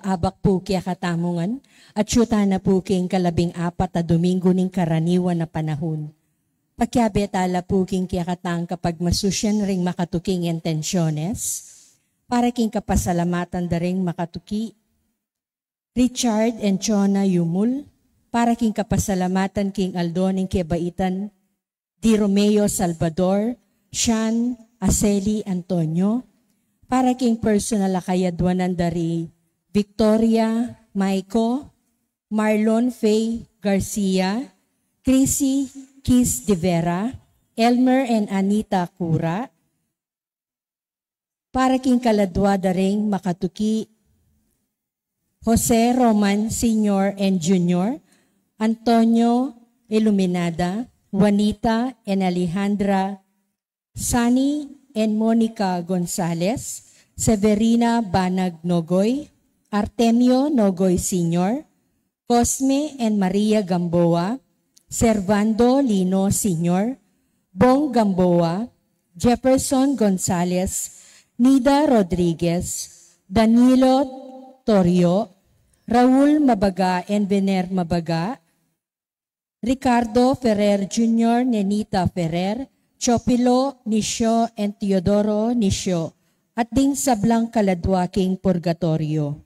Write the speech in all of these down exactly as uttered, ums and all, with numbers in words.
abak pu kekatamu ngan, atyu tana pu king kalabing apat a Domingo ning karaniwan a panahun. Pakiabe tala pu king kekatang kapagmasusyan ring makatuking intensyones, para king kapasalamatan da ring makatuki Richard and Chona Yumul, para king kapasalamatan king aldo ning kebaitan di Romeo Salvador, Shan Aceli Antonio, para king personal a kayadwanan da ri Victoria Maico, Marlon Faye Garcia, Chrissy Kis de Vera, Elmer and Anita Cura, para king kaladwa da ring makatuki Jose Roman Senior and Junior, Antonio Iluminada, Juanita and Alejandra, Sunny and Monica Gonzalez, Severina Banag Nogoy, Artemio Nogoy Senior, Cosme and Maria Gamboa, Servando Lino Senior, Bong Gamboa, Jefferson Gonzalez, Nida Rodriguez, Danilo Torio, Raul Mabaga and Vener Mabaga, Ricardo Ferrer Junior, Nenita Ferrer, Chopilo Nisio and Teodoro Nisio, at ding sablang kaladwa king purgatoryo.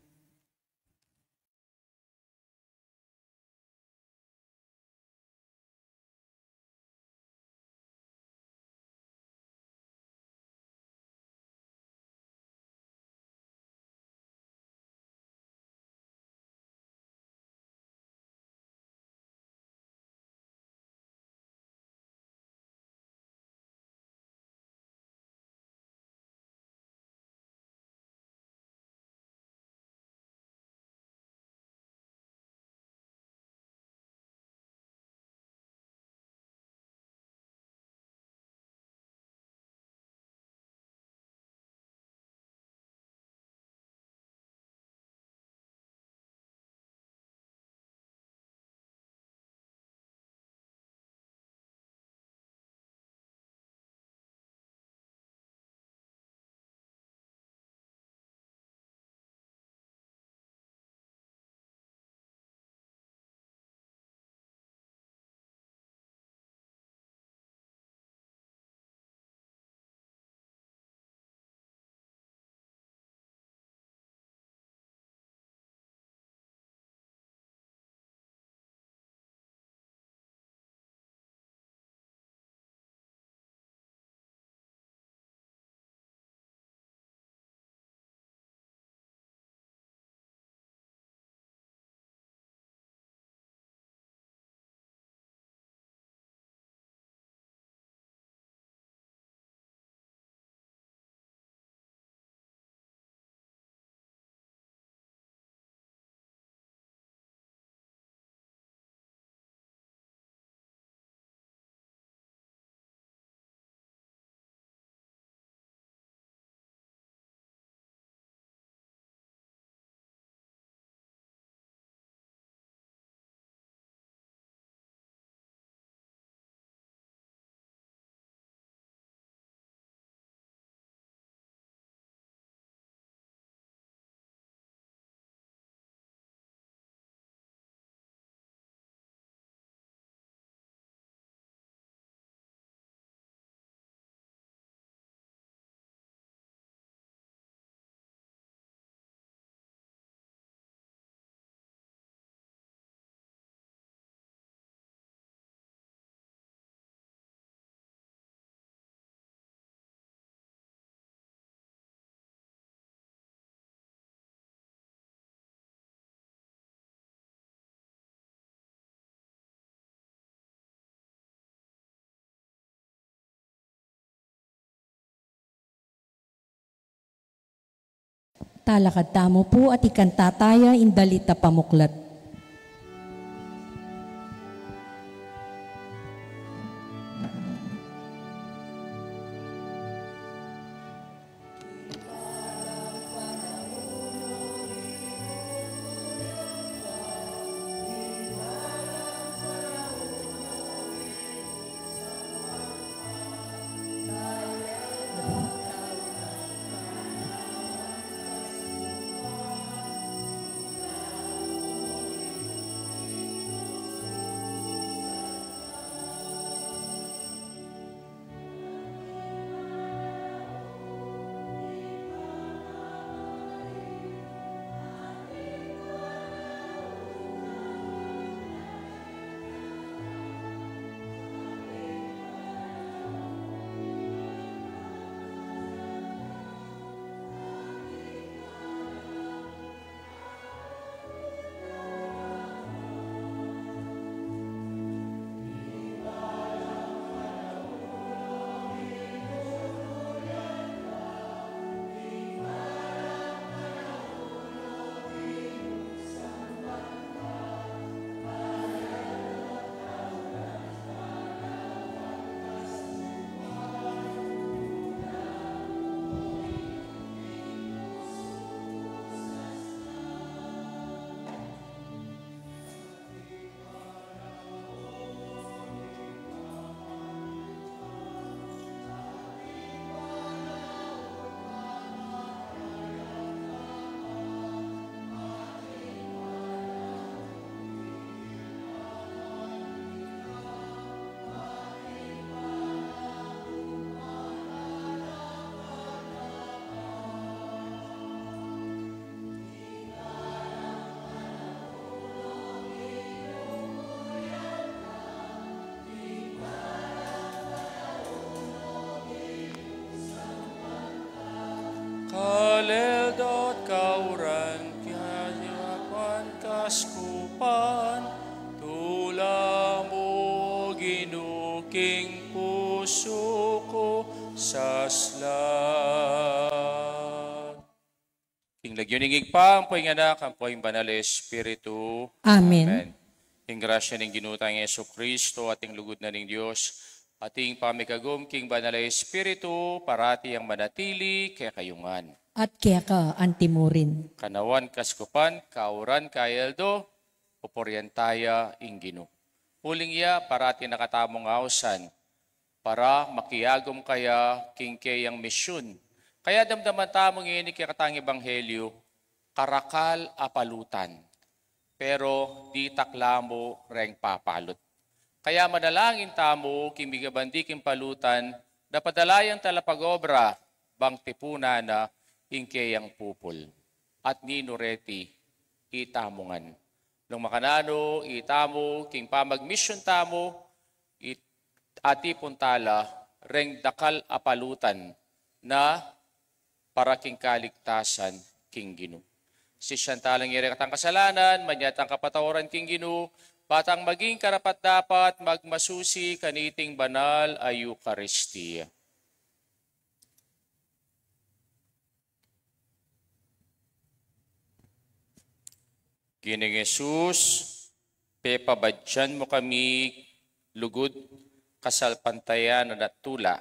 Talakad tamu pu at ikanta taya ing dalit a pamuklat. Lagyu ning Ibpa, ampo ing Anak, ampo ing Banal a Espiritu. Amen. Amen. Ing grasya ning Ginu tang Jesucristo, at ing lugud na ning Dios, at ing pamikagum king Banal a Espiritu, parati yang manatili kekayu ngan. At keka antimurin. Kanawan kaskupan, kauran, kayaldo, pupurian taya ing Ginu. Uling ya, parati na katamung ausan, para makiagum kaya king keyang misyun. Kaya damdaman tamu ngeni kekatang ebanghelyu, karakal a palutan, pero ditak la mu reng papalut. Kaya manalangin tamu king migabandi king palutan, na padala yang talapagobra, bang tipunan na ing keyang pupul. At ninu reti, itamu ngan. Nung makananu itamu king pamagmisyun tamu, it-, atipun tala reng dakal a palutan na para king kaligtasan king Ginu. Sisian tala ngeni reng katang kasalanan, manyatang kapatawaran king Ginu, ba tang maging karapat-dapat magmasusi kaniting banal a Eukaristia. Ginung Jesus, pepabadyan mu kami lugud, kasalpantayanan at tula.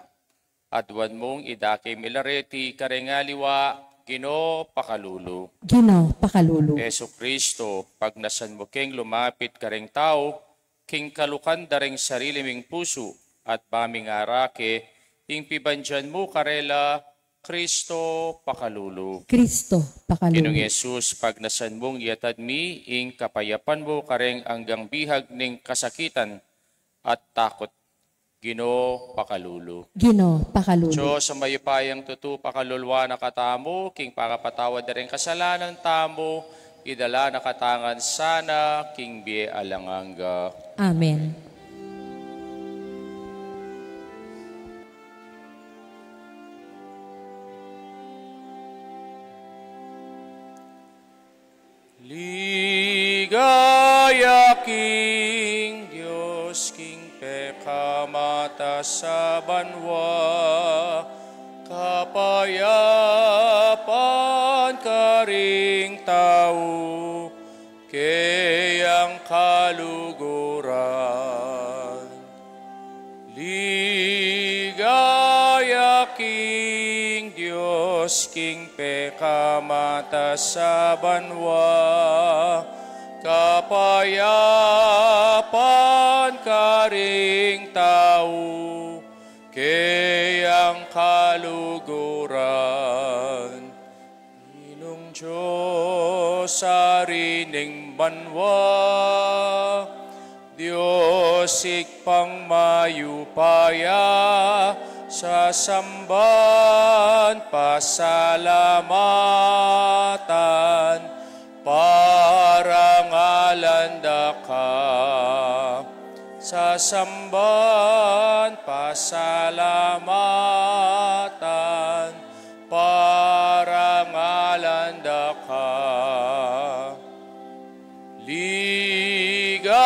Aduan mung idake mi la reti kareng aliwa, Ginu pakalulu. Ginu pakalulu. Jesucristo, pagnasan mu keng lumapit kareng tau, king kalukan da reng sarili ming pusu, at ba ming arake ing pibandian mu karela, Cristo pakalulu. Cristo pakalulu. Ginung Jesus, pagnasan mung iatad mi ing kapayapan mu kareng anggang bihag ning kasakitan at takut, Ginu pakalulu. Ginu pakalulu. Dios a mayupayang tutu, pakaluluan na katamu king pakapatawad da reng kasalanan tamu, idala na katamu ngan sana king bie alang angga. Amen. Ligaya king Dios, king pekamatasaban wa, kapayapan karing tau, keyang kaluguran. Ligaya king Dios, king pekamatasaban wa, kapayapan karing tau, keyang kaluguran. Ginung Dios, Ari ning banua, Dios Ibpang mayupaya, sasamban, pasalamatan, parangalan da ka. Sasamban, pasalamatan, parangalan da ka. Ligaya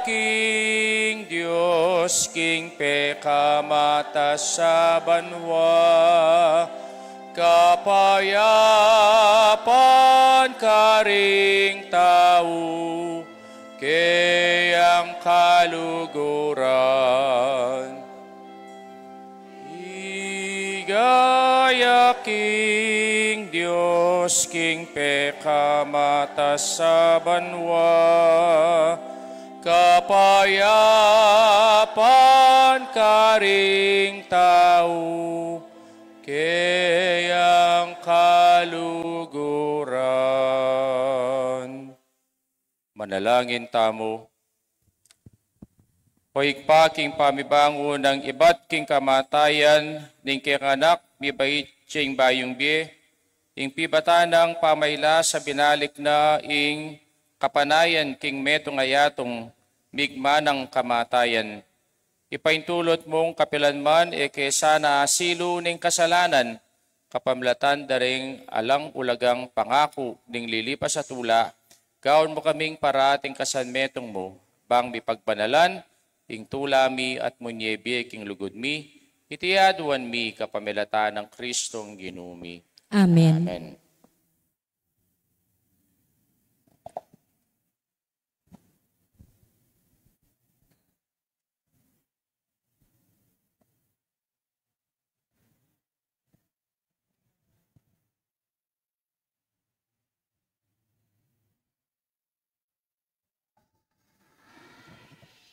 king Dios, king pekamatasaban wa, kapayapan karing tau, keyang kaluguran. Ligaya king Dios, king pekamatasaban wa, kapayapan karing tau, keyang kaluguran. Manalangin tamu. O Ibpa, king pamibangun nang ibat king kamatayan ning kekang Anak mibait king bayung bie, ing pibatan nang pamailasa binalik na ing kapanayan king metung a yatung migman nang kamatayan. Ipaintulut mung kapilan man e ke sana asilu ning kasalanan, kapamilatan da ring alang ulagang pangaku ning lilipas a tula, gawan mu kaming parating kasanmetung mu, bang mipagbanalan ing tula mi at munye bie king lugud mi, iti aduan mi kapamilatan nang Kristong Ginu mi. Amen. Amen.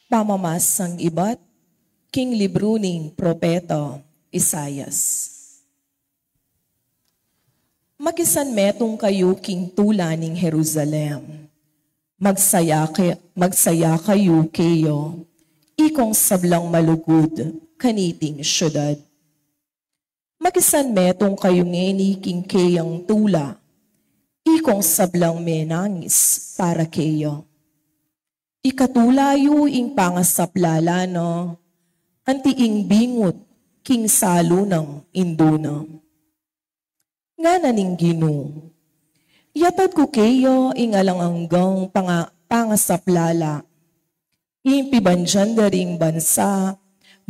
Pamamasang ibat king libru ning propeta Isaias. Makisanmetung kayu king tula ning Jerusalem. Magsaya ke-, magsaya kayu keya, ikong sablang malugud kaniting siudad. Makisanmetung kayu ngeni king keyang tula, ikong sablang menangis para keya. Ikatula yu ing pangasaplala na, anti ing bingut king salu nang indu na. Ngana ning Ginu, yatad ku keya ing alang anggang panga-, pangasaplala. Ing pibandian da ring bansa,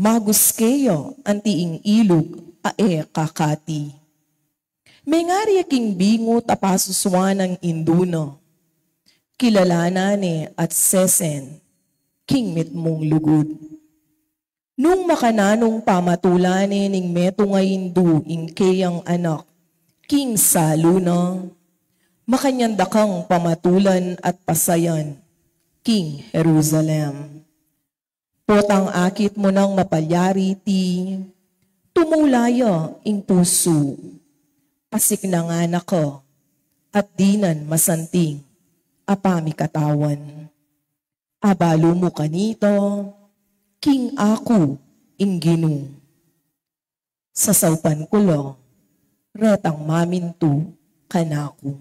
magus keya anti ing ilug a e kakati. Mengari ya king bingut a pasusuan nang indu na. Kilalanan ne at sesen king mitmung lugud. Nung makananung pamatulan ne ning metung a indu ing keyang anak king salu na, makanyan da kang pamatulan at pasayan king Jerusalem. Potang akit mu nang mapalyari ti, tumula ya ing pusu, pasiknangan na ka, at dinan masanting a pamikatawan. Abalu mu kanita, king aku ing Ginu. Sasaupan ku la retang mamintu kanaku.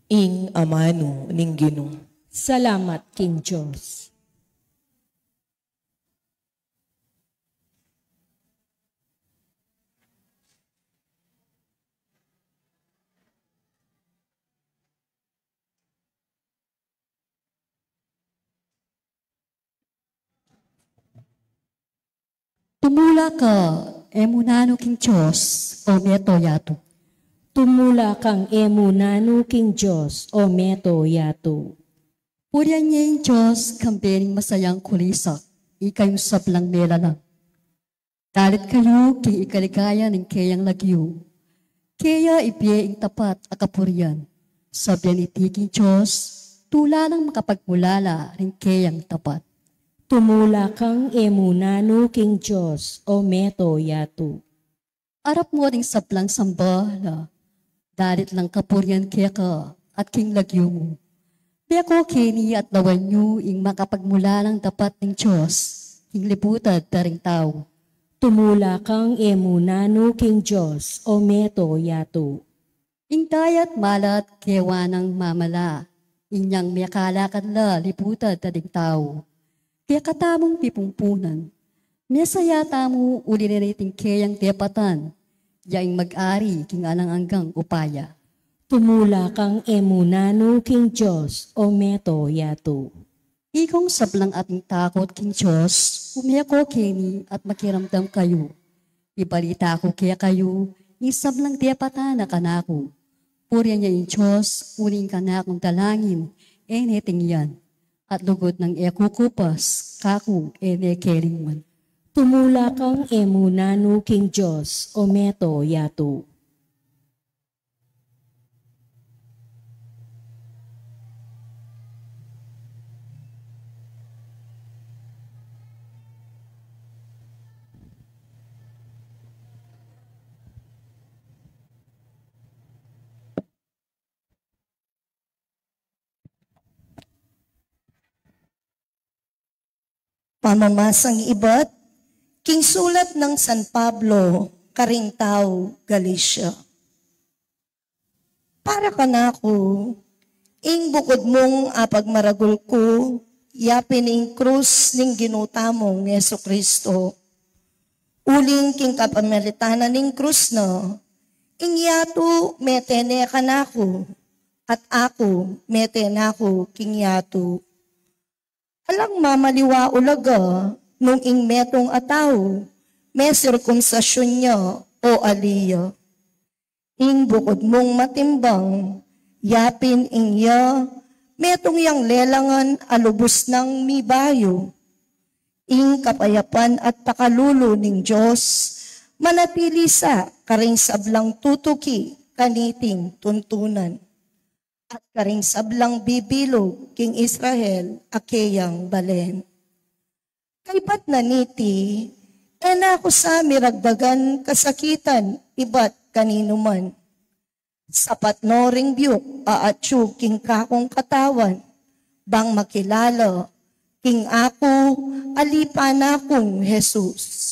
Ing amanu ning Ginu. Salamat king Dios. Tumula ka, e mu nanu king Dios, o meto yatu. Tumula kang e mu nanu king Dios, o meto yatu. Purian ye ing Dios, kambe ning masayang kulisak, ikayung sablang melalang. Dalit kayu king ikaligaya ning keyang lagyu. Keya ibie ing tapat a kapurian. Sabian iti king Dios, tula nang makapagmulala ring keyang tapat. Tumula kang e mu nanu king Dios, o meto yatu. Arap mu ring sablang samba la, dalit lang kapurian keka at king lagyu mu. Meko keni at lawan yu ing makapagmulalang tapat ning Dios, king libutad da ring tau. Tumula kang e mu nanu king Dios, o meto yatu. Ing dayat malat kewa nang mamala, inyang mekalakad la libutad da ring tau. Kekatamung pipumpunan, mesaya tamu uli na niting keyang depatan, ya ing mag-ari king alang anggang upaya. Tumula kang e mu nanu king Dios, o meto yatu. Ikong sablang ating takut king Dios, umeko keni at makiramdam kayu. Ibalita ku kekayu ing sablang depatan na kanaku. Purian ye ing Dios, uling kanakung dalangin e ne tingian, at lugud nang e kukupas, kaku e ne kelingwan. Tumula kang e mu nanu king Dios, o meto yatu. Pamamasang ibat king sulat nang San Pablo karing tau Galacia. Para kanaku, ing bukud mung apagmaragul ku, yapin ing krus ning Ginu tamung Jesu-Cristo. Uling king kapamilatan na ning krus na, ing yatu mete ne kanaku, at aku mete na ku king yatu. Alang mamaliwa ulaga nung ing metung a tau, mesirkumsasyun ya o ali ya. Ing bukud mung matimbang, yapin ing ya, metung yang lelangan a lubus nang mibayu. Ing kapayapan at pakalulu ning Dios, manatili sa karing sablang tutuki kaniting tuntunan. at karing sablang bibilug king Israel a keyang balen. Kaybat na niti, e na ku sa miragdagan kasakitan ibat kaninu man. Sapat no ring biuk a atyu king kakung katawan, bang makilala king aku a lipa na kung Jesus.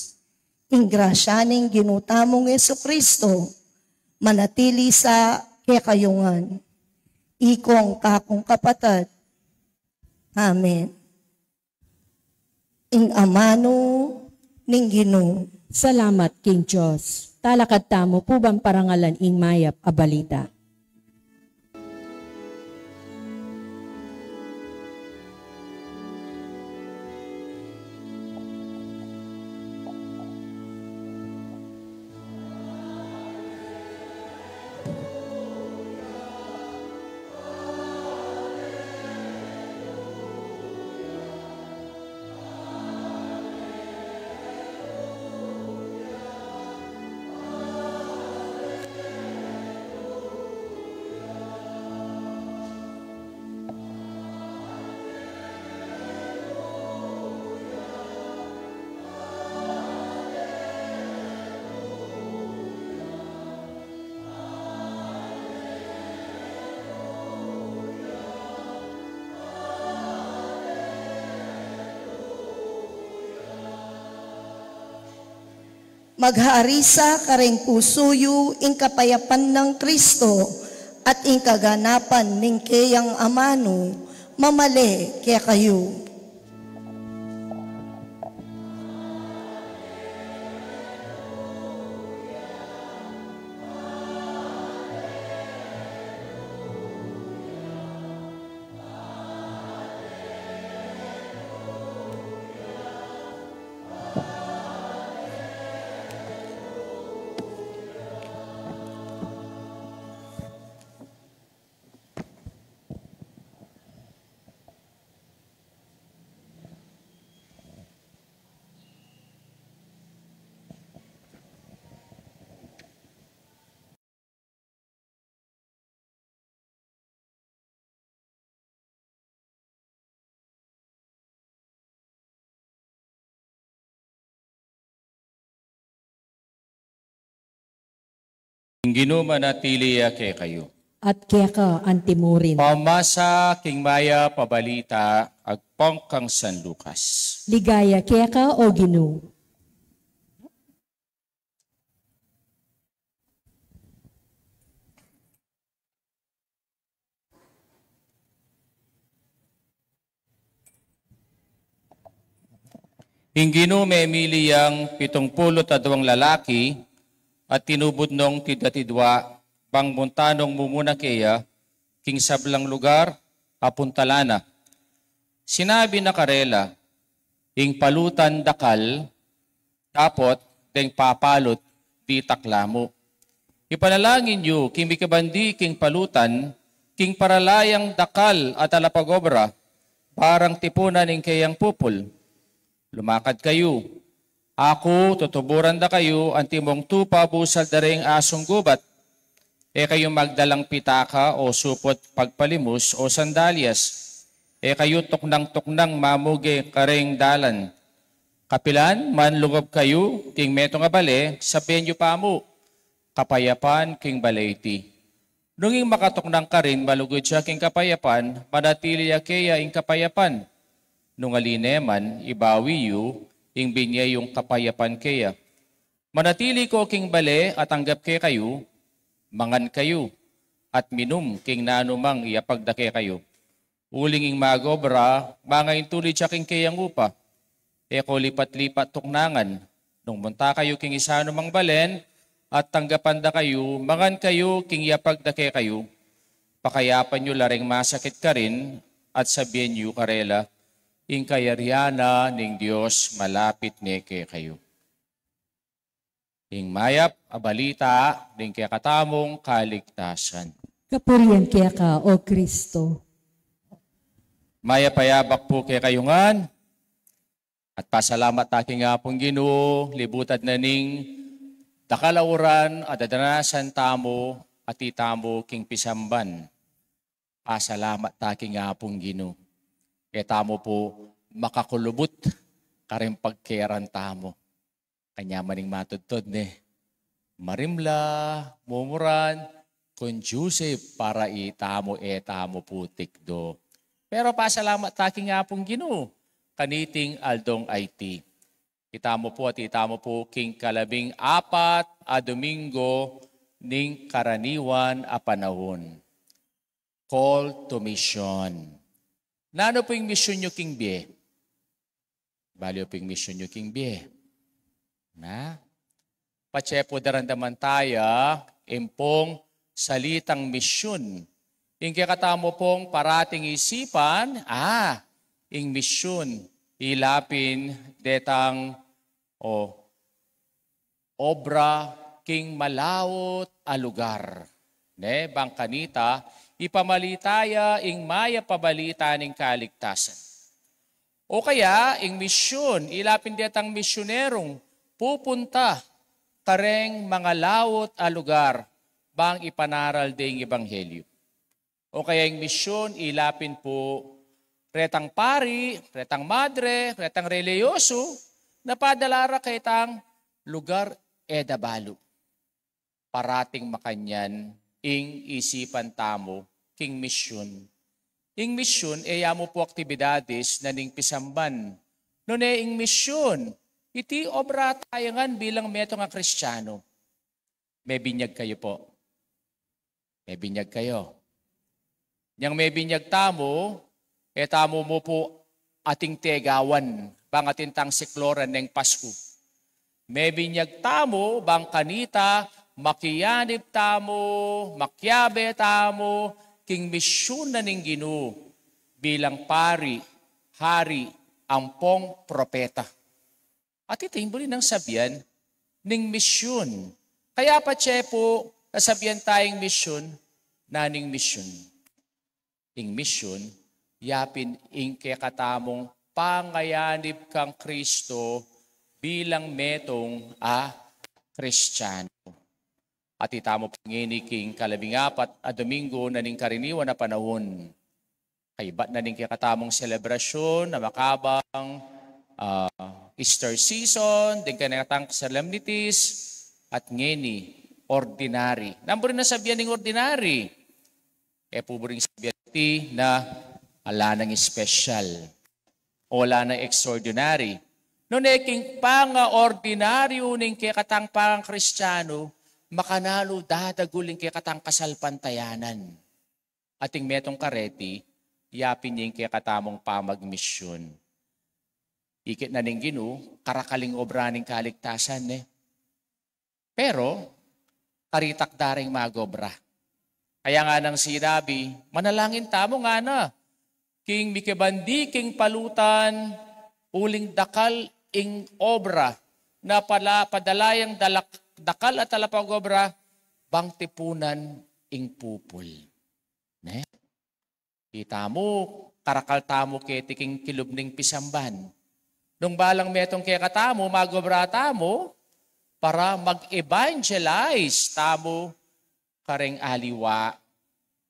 Ing grasya ning Ginu tamung Jesucristo, manatili sa kekayu ngan. Ikong kakung kapatad. Amen. Ing amanu ning Ginu. Salamat king Dios. Talakad tamu pu ban parangalan ing mayap a balita. Maghari sa karing pusu yu ing kapayapan nang Kristo at ing kaganapan ning keyang amanu mamale kekayu. Ing Ginu manatili ya kekayu. At keka antimurin. Pamasa king mayap a balita agpang kang San Lucas. Ligaya keka, O Ginu. Ing Ginu memili yang pitung pulu't adwang lalaki at tinubud nong tidwa-tidwa bang munta nong mumuna keya king sablang lugar a puntalan na. Sinabi na karela, ing palutan dakal, dapot deng papalut ditak la mu. Ipanalangin yu king mikibandi king palutan, king paralayang dakal a talapagobra, barang tipunan ing keyang pupul. Lumakad kayu. Aku tutuburan da kayu antimong tupa busal da ring asung gubat. E kayu magdalang pitaka o suput pagpalimus o sandalyas. E kayu tuknang-tuknang mamuge karing dalan. Kapilan man lungub kayu king metung a bale, sabyan yu pa mu, kapayapan king bale iti. Nung ing makatuknang karin malugud ya king kapayapan, manatili ya keya ing kapayapan. Nung ali ne man, ibawi yu ing binye yung kapayapan keya. Manatili ko king bale a tanggap kekayu, mangan kayu, at minum king nanu mang iyapag da kekayu. Uling ing mag-obra, mangaintulid ya king keyang upa. E ko lipat-lipat tuknangan. Nung munta kayu king isanu mang balen, at tanggapan da kayu, mangan kayu king iyapag da kekayu. Pakayapan yu la ring masakit karin, at sabyan yu karela, ing kayarian na ning Dios malapit ne kekayu. Ing mayap a balita ning kekatamung kaligtasan. Kapurian keka, O Kristo. Mayap a yabak pu kekayu ngan, at pasalamat ta king Apung Ginu, libutad na ning dakal a uran a dadanasan tamu at itamu king pisamban. pasalamat ta king Apung Ginu. E tamu pu makakulubut karing pagkeran tamu. Kanyaman ing matudtud, ne? Marimla, mumuran, conducive para itamu, e tamu pu tikdo. Pero pasalamat ta king Apung Ginu kaniting aldong iti. Itamu pu at itamu pu king kalabing apat a Domingo ning karaniwan a panahun. Call to mission. Nanu pu ing misyun yu king bie? Balu pu ing misyun yu king bie? Na? Patse pu daramdaman taya ing pung salitang misyun. Ing kekatamu pung parating isipan, ah, ing misyun, ila pin detang, o, obra king malaut a lugar. Ne, bang kanita, ipamalita ya ing mayap a balita ning kaligtasan. O kaya, ing misyun, ila pin detang misyunerung pupunta kareng malaut a lugar, bang ipanaral de ing ebanghelyu. O kaya ing misyun, ila pin pu retang pari, retang madre, retang relihiyosu, na padala ra ketang lugar e da balu. Parating makanyan ing isipan tamu king misyun. Ing misyun, e ya mu pu aktibidades na ning pisamban. Nune ing misyun, iti obra taya ngan bilang metung a Kristiano. Mebinyag kayu pu. Mebinyag kayu. Nyang mebinyag tamu, e tamu mu pu ating tegawan, bang atin tang sikloran neng Pasku. Mebinyag tamu, bang kanita, makianib tamu, makiabe tamu, king misyun na ning Ginu, bilang pari, hari, ampong propeta. At iti ing buri nang sabian ning misyun. Kaya patse pu, sabian tayang misyun, nanu ing misyun? Ing misyun, ya pin ing kekatamung pangayanib kang Kristo bilang metung a Kristiano. At itamu pu ngeni king kalabing apat a Domingo na ning karaniwan a panahun. Kaybat na ning kekatamung selebrasyun a makabang, ah, Easter season, deng kekatang solemnities, at ngeni, ordinary. Nanu pu ring sabian ning ordinary? E pu buring sabian iti na ala nang special. O ala nang extraordinary. Nune king pangaordinaryu ning kekatang pangakristiano, makananu dadagul ing kekatang kasalpantayanan. At ing metung kareti, ya pin ing kekatamung pamagmisyun. Ikit na ning Ginu, karakal ing obra ning kaligtasan, ne? Pero, karitak da ring mag-obra. Kaya ngana nang sinabi, manalangin tamu ngana, king mikibandi king palutan, uling dakal ing obra, na pala, padala yang dalak-, dakal a talapag-obra, bang tipunan ing pupul. Ne? Itamu, karakal tamu keti king kilub ning pisamban. Nung balang metung kekatamu, mag-obra tamu para mag-evangelize tamu kareng aliwa.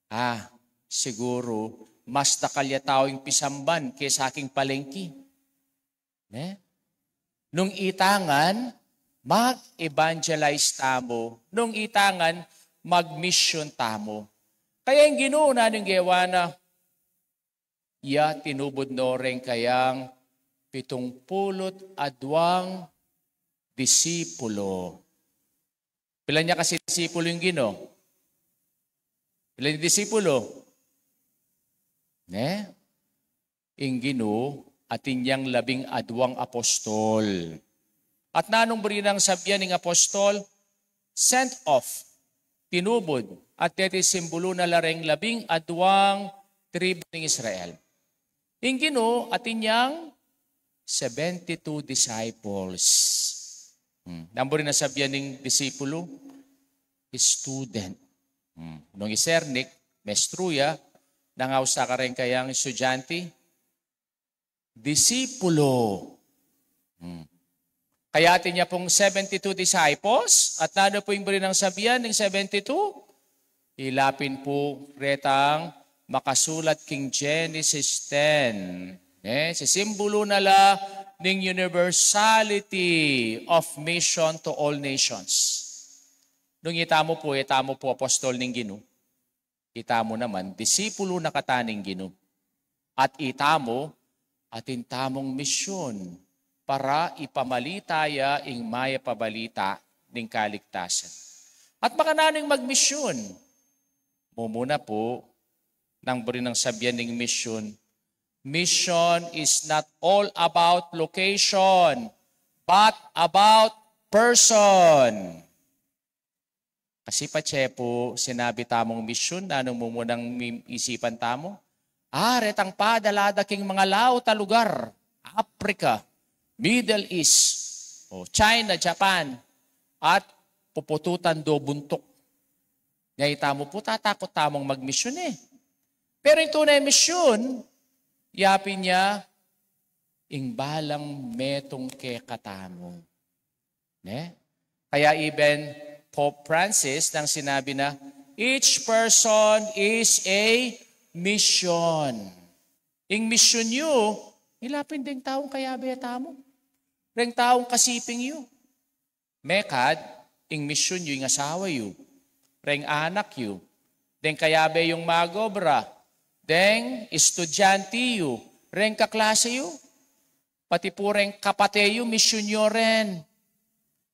Ah, siguru, mas dakal ya tau ing pisamban kesa king palengki. Ne? Nung itangan, mag-evangelize tamu. Nung itangan, mag-mission tamu. Kaya ing Ginu, nanu ing gewa na, ya tinubud no reng kayang pitung pulu't adwang disipulo. Pilan ya kasi disipulo ing Ginu? Pilan ya disipulo? Ne? Ing Ginu, atin yang labing adwang apostol. At nanung buri nang sabian ning apostol? Sent off, tinubud, at deti simbulu na la reng labing adwang tribu ning Israel. Ing Ginu, atin yang seventy-two disciples. Hmm. Nanu buri nang sabian ning disipulo? Student. Hmm. Nung i Sernik, mestru ya, nanu ing ausa kareng kayang estudyante? Disipulo. Hmm. Kaya atin ya pung seventy-two disciples, at nanu pu ing buri nang sabian ning seventy-two? Ila pin pu retang makasulat king Genesis ten. Eh, sisimbulu na la ning universality of mission to all nations. Nung itamu pu, itamu pu apostol ning Ginu. Itamu naman, disipulo na kata ning Ginu. At itamu, atin tamung misyun para ipamalita ya ing mayap a balita ning kaligtasan. At makananu ing magmisyun? Mumuna pu, nang buri nang sabian ning misyun, mission is not all about location, but about person. Kasi patse pu, sinabi tamung misyun, nanung mumunang mi-, isipan tamu? Ah, retang padala da king mga laut a lugar, Africa, Middle East, o China, Japan, at pupututan do buntuk. Nya itamu pu, tatakut tamung magmisyun e. Pero ing tune misyun, yapin ya, ing balang metung kekatamu. Ne? Kaya even Pope Francis nang sinabi na, "Each person is a mission." Ing misyun yu, ilapin deng taung kayabe tamu. Reng taung kasiping yu. Mekad, ing misyun yu, ing asawa yu. Reng anak yu. Deng kayabe yung mag-obra. Deng estudyante yu. Reng kaklase yu. Pati pu reng kapate yu, misyun yu rin.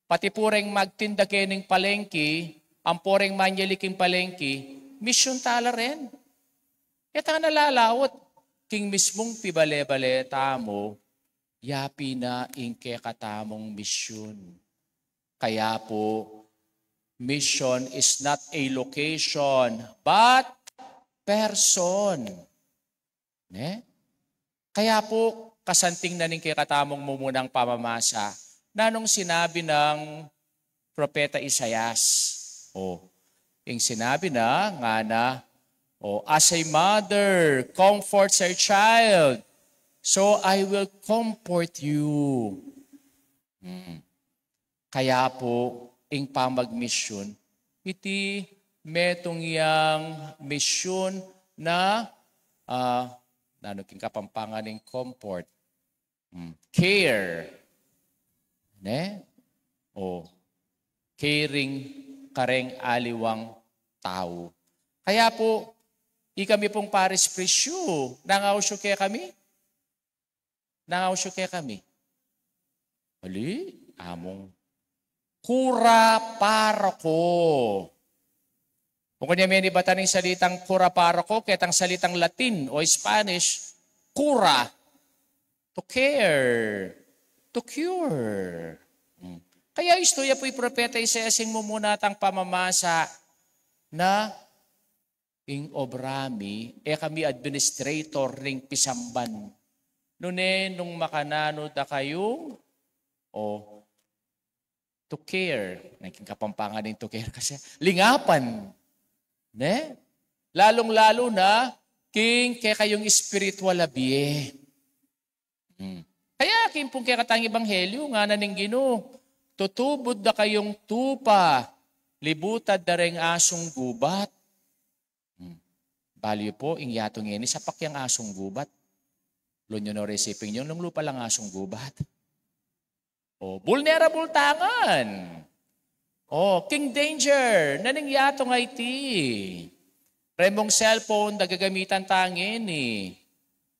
Pati pu reng magtinda keni king palengki, ampo reng manyali king palengki, misyun tala rin. E ta nalalaut, king mismung pibale-bale tamu, yapin na ing kekatamung misyun. Kaya pu, mission is not a location, but person. Ne? Kaya pu, kasanting na ning kekatamung mumunang pamamasa, nanung sinabi nang propeta Isaias. O, ing sinabi na, ngana, o, "As a mother comforts her child, so I will comfort you." Hmm. Kaya pu, ing pamagmisyun, iti metung yang misyun na, ah, nanu king Kapampangan ning comfort? Hmm, care. Ne? O, caring kareng aliwang tau. Kaya pu, ikami pung parish priest yu, nangaus yu kekami? Nangaus yu kekami? Ali, among kura paroko. Bukun ya menibatan ing salitang kura paroko, ketang salitang Latin o Spanish, cura, to care, to cure. Hmm. Kaya istu ya pu i propeta Isaias ing mumuna tang pamamasa na ing obra mi, e kami administrator ring pisamban. Nune nung makananu da kayu, o, to care. Naging Kapampangan ning to care kasi lingapan. Ne? Lalung-lalu na king kekayung espiritual a bie. Hmm. Kaya king pung kekatang ebanghelyu, ngana ning Ginu, "Tutubud da kayung tupa, libutad da reng asung gubat." Hmm. Balu yu pu, ing yatu ngeni, sapak yang asung gubat. Lunyu no resiping yung lunglupa lang asung gubat. O, vulnerable tangan. O, king danger, naning yatu nga iti. Remong cellphone, da gagamitan tangeni.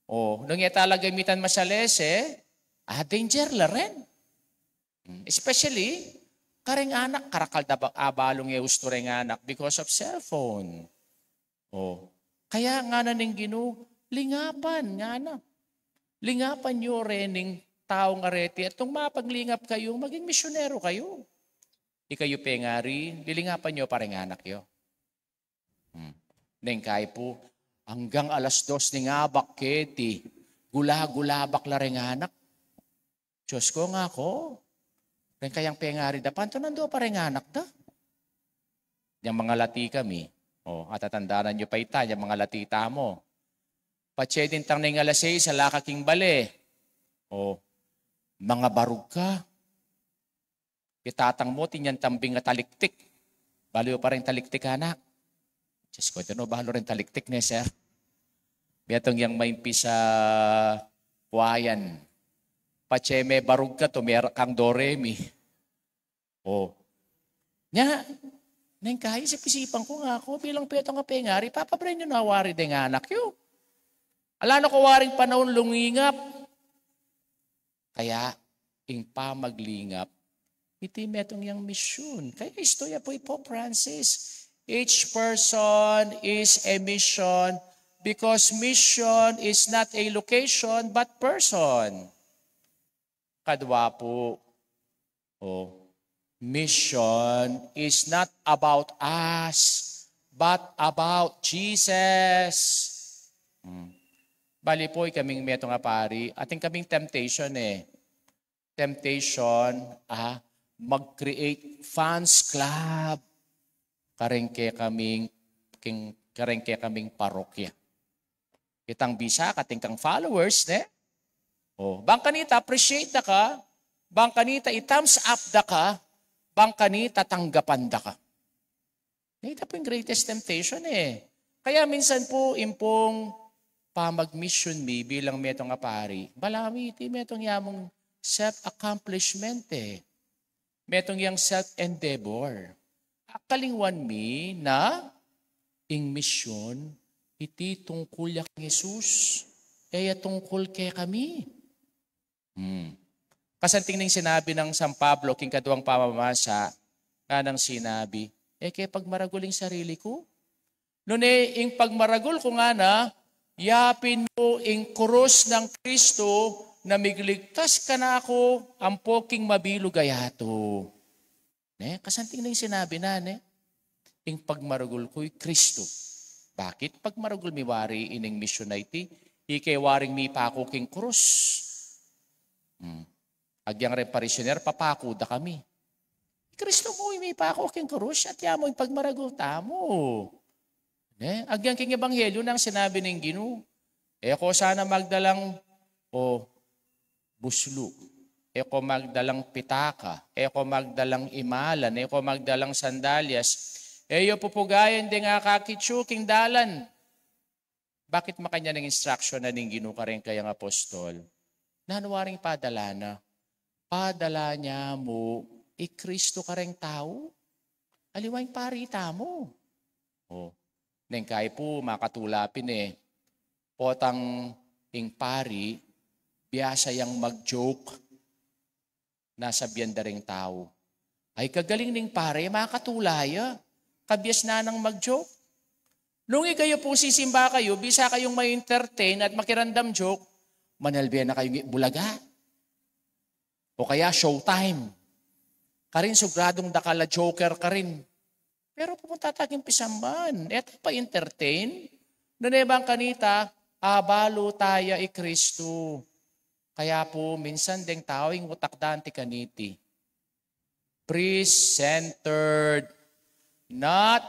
O, nung e ta la gamitan masalese, ah, danger la rin. Hmm, especially, kareng anak, karakal da ba, abalung e ustu reng anak because of cellphone. O, kaya ngana ning Ginu, lingapan, ngana. Lingapan yu rening taung areti, at nung mapaglingap kayu, maging misyonero kayu. Ikayu pengari, lilingapan yu pa reng anak yu. Hmm. Neng kay pu, anggang alas dos ning abak keti, gula-gulabak la reng anak. Diyos ko, ngaku, reng kayang pengari da, panto nandua pa reng anak da? Yang mangalati kami. O, atatandanan yu pa ita, yang mangalati tamu. Patse dintang neng alas seis, ala ka king bale. O, mangabarug ka. Itatang mu, atin yang tambing a taliktik. Balu yu pa reng taliktik, anak? Diyos ko, ito no, balu reng taliktik, ne, sir? Metung yang maimpisa kuayan. Patse me barug ka, tumera kang do re mi. O. Nya, neng kayi, isip-isipan ku nga aku, bilang petung a pengari, papabrian yu na wari deng anak yu. Ala na ku waring panaun lungingap. Kaya, ing pamaglingap, iti metung yang misyun. Kaya istorya pu i Pope Francis, "Each person is a mission because mission is not a location but person." Kadwa pu, o, mission is not about us, but about Jesus. Hmm. Bali pu, ikaming metung a pari, atin kaming temptation e. Temptation a mag-create fans club kareng kekaming, king, kareng kekaming parokya. Itang bisa ka, atin kang followers, ne? O, bang kanita appreciate da ka, bang kanita i-thumbs up da ka, bang kanita tanggapan da ka. Ita pu ing greatest temptation e. Kaya minsan pu, ing pung pamagmission mi bilang metung a pari, balamu iti metung ya mung self-accomplishment e. Metung yang self-endeavor. Akalingwan mi na ing misyun, iti tungkul ya kang Jesus, e ya tungkul kekami. Hmm. Kasanting ning sinabi nang San Pablo king kaduang pamamasa, nganang sinabi, "E ke pagmaragul ing sarili ku? Nune ing pagmaragul ku ngana, yapin mu ing krus nang Kristo na migligtas kanaku ampo king mabilug a yatu." Ne? Kasanting ning sinabi na, ne? Ing pagmaragul ku i Kristo. Bakit? Pagmaragul mi wari ining misyun a iti, ike waring mipaku king krus. Hmm. Agyang reng parisyoner, papaku da kami. I Kristo mu ing mipaku king krus, at ya mu ing pagmaragul tamu. Ne? Agyang king ebanghelyo nang sinabi ning Ginu, "E ko sana magdalang, o, buslu. E ko magdalang pitaka. E ko magdalang imalan. E ko magdalang sandalyas. E yu pupugayan deng akakit yu king dalan." Bakit makanyan ing instruction na ning Ginu kareng kayang apostol? Nanu waring padala na? Padala na mu i Kristo kareng tau. Aliwa ing pari tamu. O, neng kayi pu, makatula pin e. Potang ing pari, biasa yang mag-joke, nasabian da ring tau, "Ay, kagaling ning pari, makatula ya. Kabiasnan nang mag-joke." Nung ikayu pung sisimba kayu, bisa kayung ma-entertain at makiramdam joke, manalbe na kayung i Bulaga. O kaya Showtime. Karin, siguradung dakal a joker karin. Pero pupunta ta king pisamban, e ta pa-entertain. Nune bang kanita, abalu taya i Kristo. Kaya pu, minsan deng tau ing utak da anti kaniti, priest-centered, not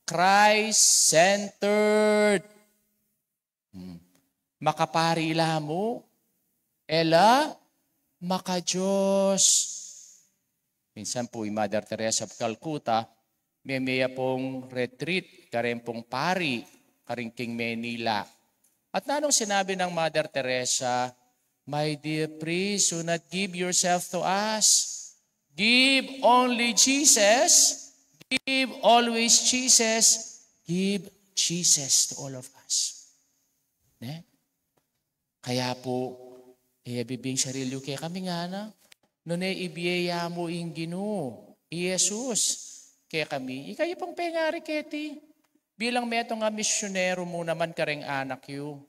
Christ-centered. Hmm. Makapari la mu, e la maka-Dios. Minsan pu i Mother Teresa of Calcutta, meme ya pung retreat kareng pung pari karin king Manila. At nanung sinabi nang Mother Teresa, "My dear priest, do not give yourself to us. Give only Jesus. Give always Jesus. Give Jesus to all of us." Ne? Kaya pu, e ya bibie ing sarili yu kekami ngana. Nune ibie ya mu ing Ginu, i Jesus, kekami. Ikayu pung pengari keti, bilang metung a misyuneru mu naman kareng anak yu.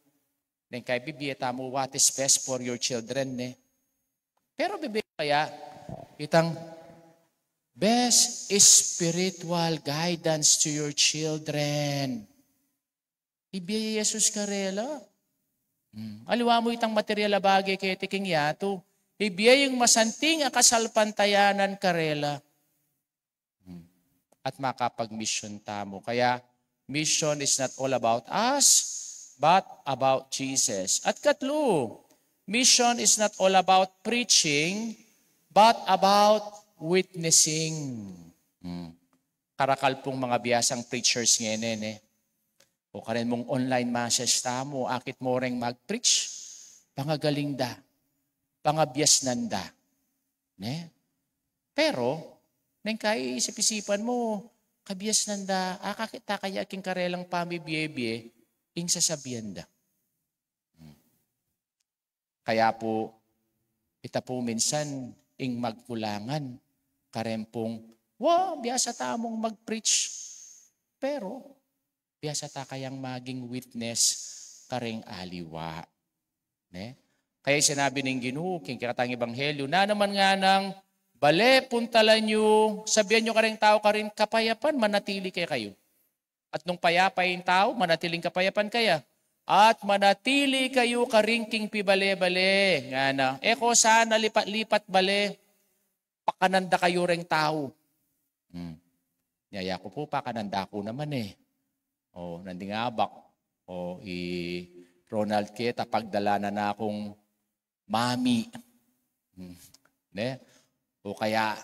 Neng kayi bibie tamu what is best for your children, ne? Pero bibie kaya itang best spiritual guidance to your children. Ibie ya Jesus karela. Hmm. Aliwa mu itang material a bage keti king yatu. Ibie ing masanting a kasalpantayanan karela. Hmm. At makapagmisyon tamu. Kaya, mission is not all about us, but about Jesus. At katlu, mission is not all about preaching, but about witnessing. Hmm. Karakal pung mga biasang preachers ngeni, ne? O karen mung online masses tamu, akit mu reng mag-preach, pangagaling da, pangabiasnan da. Ne? Pero, neng kaisip-isipan mu, kabiasnan da, akakit ta kaya king karelang pamibie-bie, ing sasabian da. Hmm. Kaya pu, ita pu minsan ing magkulangan, karen pung, wa, biasa tamung mag-preach. Pero, biasa ta kayang maging witness kareng aliwa. Ne? Kaya sinabi ning Ginu, king kekatang ebanghelyo, nanu man nganang bale puntalan yu, sabian yu kareng tau karin, kapayapan manatili kekayu. At nung payapa ing tau, manatiling kapayapan kaya. At manatili kayu karin king pibale-bale, ngana. E ko sana lipat-lipat bale, pakanan da kayu reng tau. Hmm. Yaya ku pu, pakanan da ku naman e. O, nanding abak. O, i Ronald keta, pagdala na na kung mami. Hmm. Ne? O kaya,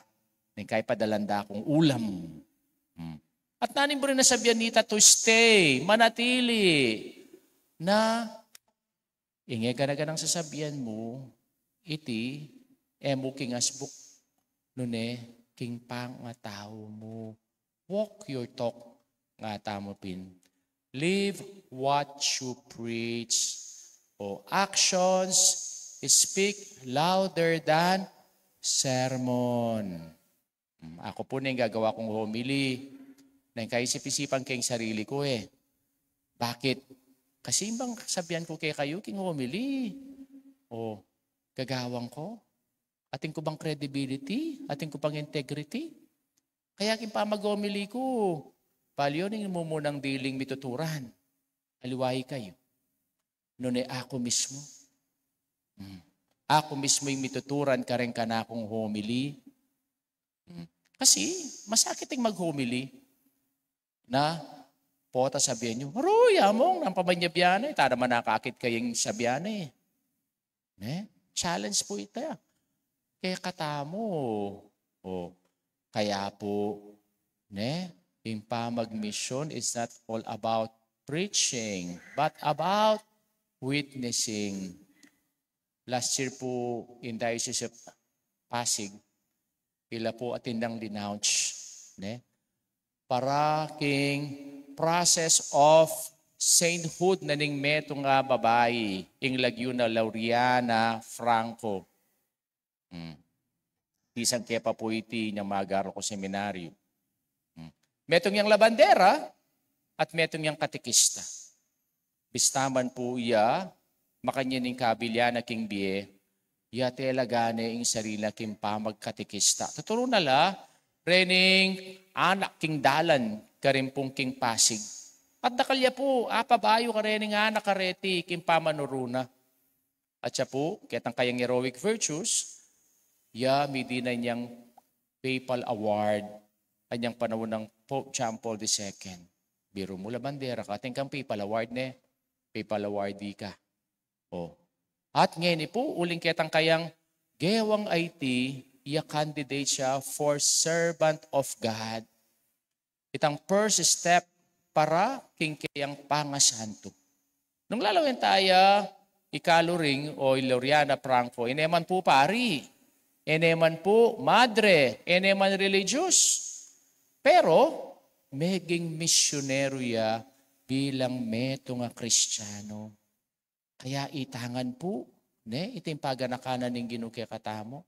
neng kaya padalan da kung ulam. Hmm. At nanu ing buri nang sabian nita, to stay, manatili. Na, inge gana-ganang sasabian mu, iti, e mu king asbuk, nune, king pangatau mu. Walk your talk, nga tamu pin. Live what you preach. O actions speak louder than sermon. Hmm, aku pu neng gagawa kung homily, neng kaisip-isipan ke ing sarili ku e. Bakit? Kasi bang sabian ku kekayu king homily, o gagawan ku? Atin ku bang credibility? Atin ku bang integrity? Kaya king pamag-homily ku, paliwan ing mumunang diling mituturan. Aliwa ikayu. Nune aku mismu. Hmm. Aku mismu ing mituturan kareng kanakung homily. Hmm. Kasi, masakit ing mag-homily. Na, pota sabian yu, "Aruy, among, nanu pa man ya biane, tana man nakakit kayang sabian e." Ne? Challenge pu ita. Kekatamu. O, kaya pu, ne? Ing pamagmisyon is not all about preaching, but about witnessing. Last year pu, in Diocese of Pasig, ila pu atin nang denounce, ne? Para king process of sainthood na ning metung a babai, ing lagyu na Laureana Franco. Hmm. Pisang ke pa pu iti inyang mag-aral ku seminaryo. Hmm. Metung yang labandera at metung yang katekista. Bista man pu ya, makanyan ing kabilyan na king bie, ya tela gane ing sarili na king pamagkatekista. Tuturu na la, rening anak king dalan, karin pung king Pasig. At dakal ya pu, apabayu karening anak kareti king pamanuru na. At ya pu, ketang kayang heroic virtues, ya midi na inyang papal award, anyang panaun nang Pope John Paul the Second. Biru mu, labandera ka, atin kang papal award ne, papal awardee ka. O. At ngeni pu, uling ketang kayang gewang aiti, ya candidate siya for servant of God. Itang first step para king keyang pangasantu. Nung lalawen ta ya i Kaluring o i Laureana Franco, e ne man pu pari, e ne man pu madre, e ne man religious. Pero, meging misyonero ya bilang metung a Kristiyano. Kaya itangan pu, ne, iting paganaka na ning Ginu kekatamu.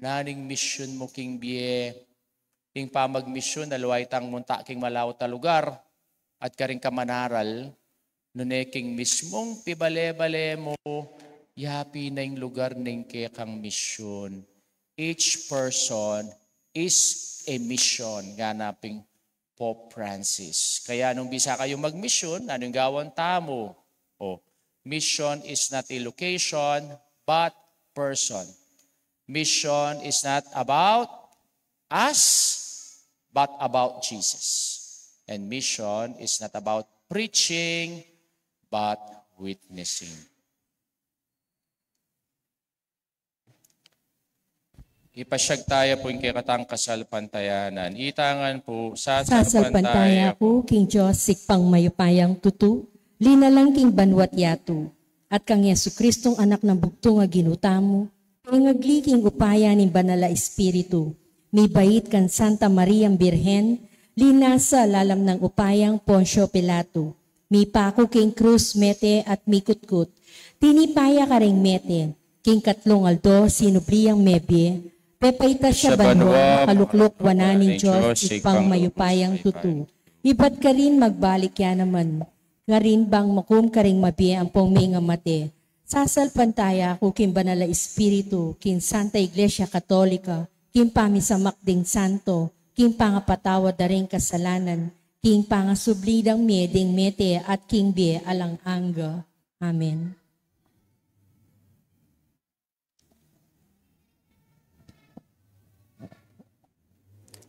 Nanu ing misyon mu king bie, ing pamagmisyon, aliwa itang munta king malaut a lugar, at karing kamanaral, nune king mismung pibale-bale mu, ya pin ing lugar ning kekang misyon. Each person is a mission, ngana pin Pope Francis. Kaya nung bisa kayu magmisyon, nanu ing gawan tamu? O, mission is not a location, but person. Mission is not about us, but about Jesus. And mission is not about preaching, but witnessing. Ipasyag taya pu ing kekatang kasalpantayanan. Itangan pu, sasalpantaya ku king Dios, Ibpang mayupayang tutu, linalang king banua't yatu, at kang Jesucristong Anak nang bugtung a Ginu tamu, pengagli king upaya ning Banal a Espiritu, mibait kang Santa Mariang Birhen, linasa lalam nang upayang Poncio Pilato, mipaku king krus, mete at mikutkut. Tinipa ya karing mete, king katlung aldo sinubli yang mebie, pepaitas ya banua, makalukluk wanan ning Dios, Ibpang mayupayang tutu. Ibat karin magbalik ya naman, ngarin bang makum karing mabie ampong mengamate. Sasalpantaya ku king Banal a Espiritu, king Santa Iglesia Katolika, king pamisamak ding santo, king pangapatawad da ring kasalanan, king pangasubli dang mie ding mete at king bie alang angga. Amen.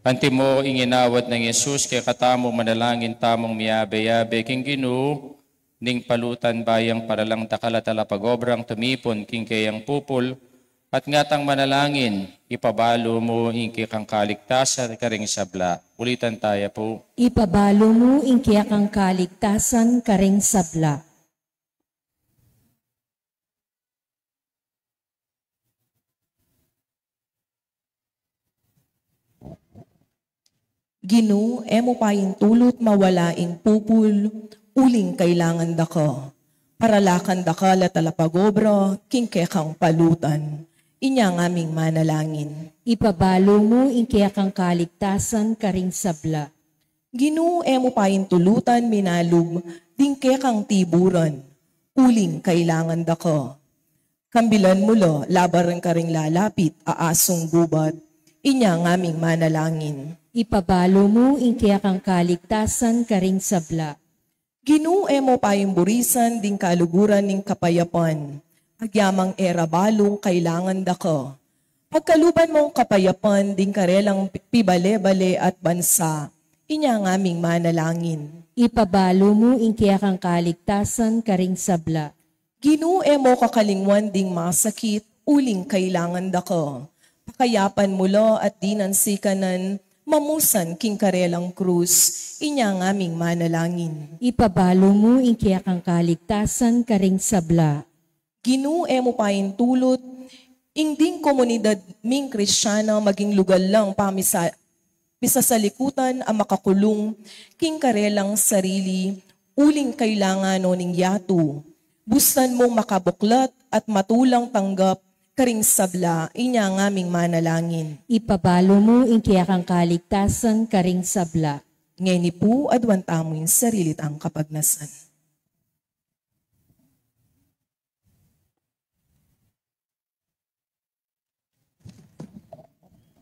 Antimo ing inawad nang Jesus kekatamu, manalangin tamung miyabe-yabe king Ginu, ning palutan bayang paralang dakal a talapagobrang tumipun king keyang pupul, at ngatang manalangin, ipabalu mu ing kekang kaligtasan karing sabla. Ulitan taya pu. Ipabalu mu ing kekang kaligtasan karing sabla. Ginu, e mu paintulut mawala ing pupul, uling kailangan da ka. Paralakan dakal a talapagobra king kekang palutan. Inya ngaming manalangin. Ipabalu mu ing kekang kaligtasan karing sabla. Ginu, e mu paintulutan minalub ding kekang tiburan, uling kailangan da ka. Kambilan mu la labaran karing lalapit a asung gubat. Inya ngaming manalangin. Ipabalu mu ing kekang kaligtasan karing sabla. Ginu, e mu paimburisan ding kaluguran ning kapayapan, agyamang e ra balung kailangan da ka. Pagkaluban mung kapayapan ding karelang pi-, pibale-bale at bansa. Inya ngaming manalangin. Ipabalu mu ing kekang kaligtasan karing sabla. Ginu, e mu kakalingwan ding masakit, uling kailangan da ka. Pakayapan mu la at dinan sikanan mamusan king karelang krus. Inya ngaming manalangin. Ipabalu mu ing kekang kaligtasan karing sabla. Ginu, e mu paintulut ing ding komunidad ming Kristiana maging lugal lang pamisa-, pisasalikutan a makakulung king karelang sarili, uling kailangan no ning yatu. Bustan mung makabuklat at matulang tanggap karing sabla. Inya ngaming manalangin. Ipabalu mu ing kekang kaligtasan karing sabla. Ngeni pu, aduan tamu ing sarili tang kapagnasan.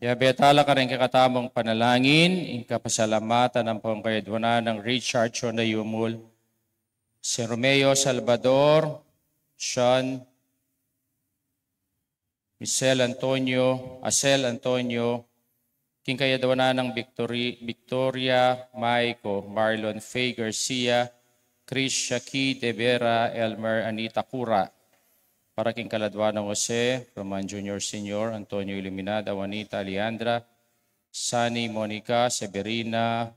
Yabe tala karing kekatamung panalangin ing kapasalamatan ampong kayadwanan nang Richard Chonda Yumul, San Romeo Salvador, Sean, Michel Antonio, Asel Antonio, king kayadwanan nang Victori-, Victoria Maico, Marlon Faye Garcia, Chris Shaki De Vera, Elmer Anita Cura, para king kaladwa nang Jose, Roman Junior Senior, Antonio Iluminada, Juanita Alejandra, Sunny Monica, Severina,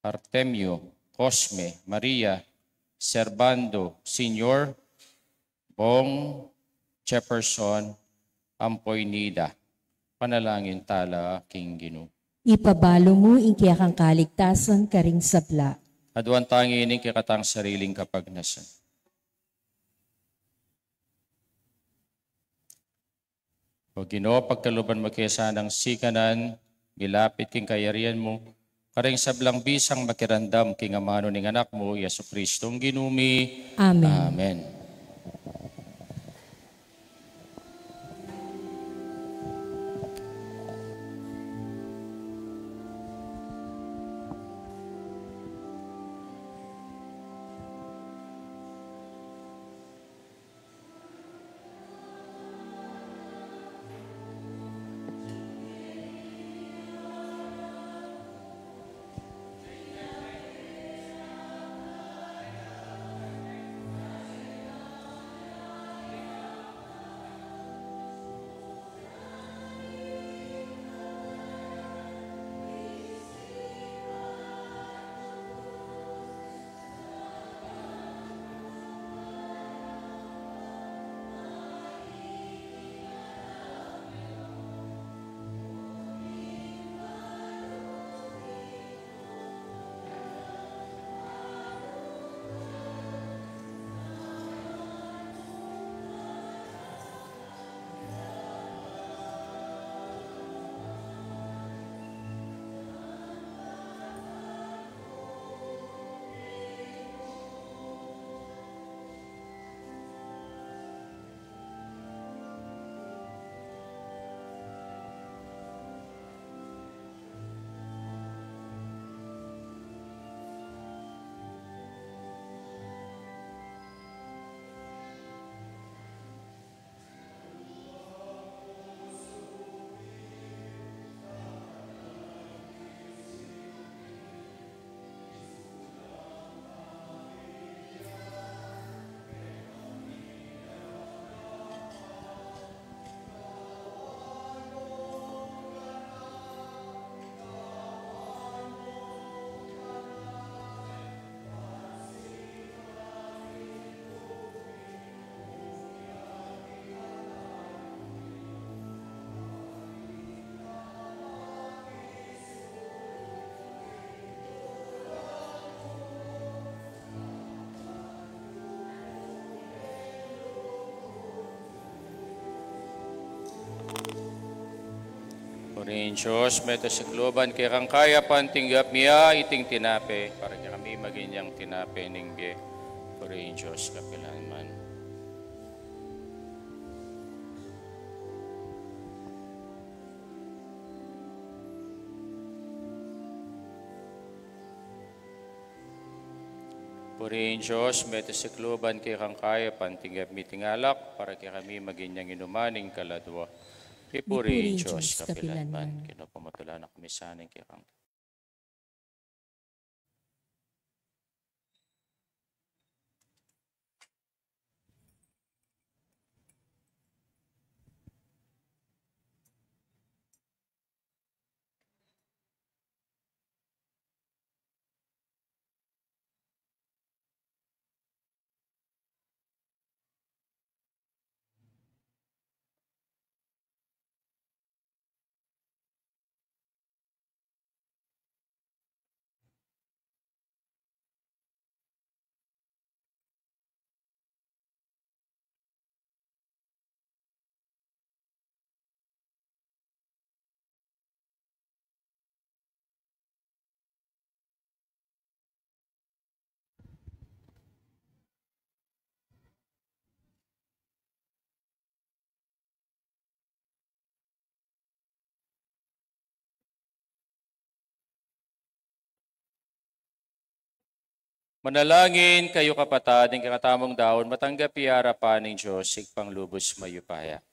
Artemio, Cosme, Maria, Servando Senior, Bong, Jefferson, ampo i Nida. Panalangin tala king Ginu. Ipabalu mu ing kekang kaligtasan karing sabla. Aduan tang ini ing kekatang sariling kapagnasan. O Ginu, pagkaluban mu ke sanang sikanan milapit king kayarian mu, karing sablang bisang makiramdam king amanu ning Anak mu, Jesucristong Ginu mi. Amen. Amen. Purihin Dios, mete sa kaluban kekang kayapan, tinggap mi ya iting tinape, para kekami maging yang tinape ning bie. Purihin Dios kapilanman. Purihin Dios, mete sa kaluban kekang kayapan, tinggap mi iting alak, para kekami maging yang inuman ning kaladua. Purihin Dios kapilanman. Kinu pamatulan na kami sa ning kekang Manalangin kayu, kapatad, ing kekatamung daun matanggap ya king arapan ning Dios, Ibpang lubus mayupaya.